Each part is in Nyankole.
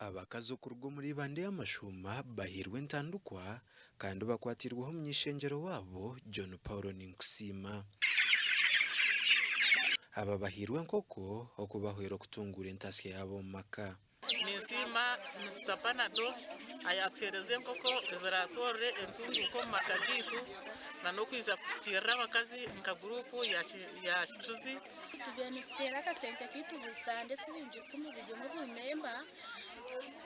Abakazi okuruga omuri Ibanda ey'amashuuma bahairwe entandikwa kandi bakwatiirweho omuny'eishengyero waabo John Paul Ninkusiima. Aba bahairwe enkoko okubahwera okutunguura entasya yaabo omu maka. Ninsiima Mister Panado ayatuhereza enkoko eziratuhorere entunguka omu maka gaitu na n'okwija kuhikiirira abakazi nka guruupu ya Kicuzi. Tubaire nituteera akasente kaitu buri sande siringi rukumi buri omwe buri memba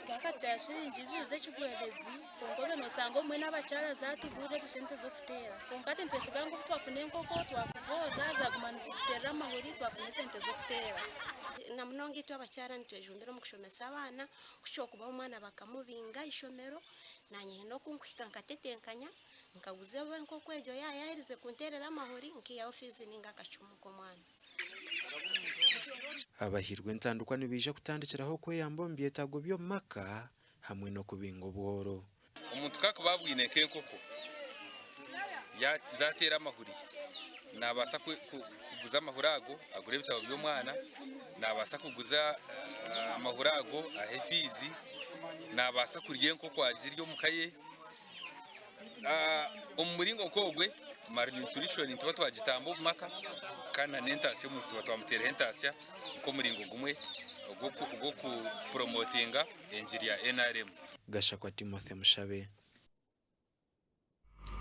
twakateera siringi ibiri z'ekigwererezi kwonka obwe nosanga obumwe n'abakyara zatuburira ezo sente z'okuteera kwonka hati nitwesiga ngu obu twafuna enkoko twakuzoorora zaguma nizituteerera amahuri twafuna esente z'okuteera. Na munonga itwe abakyara nitwejumbira omu kushomesa abaana kukira okuba omwana bakamubinga aha ishomero naanye haine oku nkuhika nkatetenkanya nkaguza enkoko egyo yaaba yaaherize kunteerera amahuri nkaihaho fiizi nainga akacumu k'omwana. Abahairwe entandikwa nibaija kutandikiraho kweyamba omu byetaago by'omu maka hamwe n'okubinga obworo. Omuntu ku arikuba abwine nk'enkoko zaateera amahuri, naabaasa kuguza amahuri ago agure ebitabo by'omwana, naabaasa kuguza amahuri ago ahe fiizi, naabaasa kurya enkoko agirye omu ka ye. Omu muringo nk'ogwe malnutrition nituba twagitamba omu maka kandi na n'entaasya omuntu tuba twamuteeraho entaasya nk'omuringo gumwe ogw'okupuromotinga engiri ya NRM. Gashakwa Timothy Mushabe.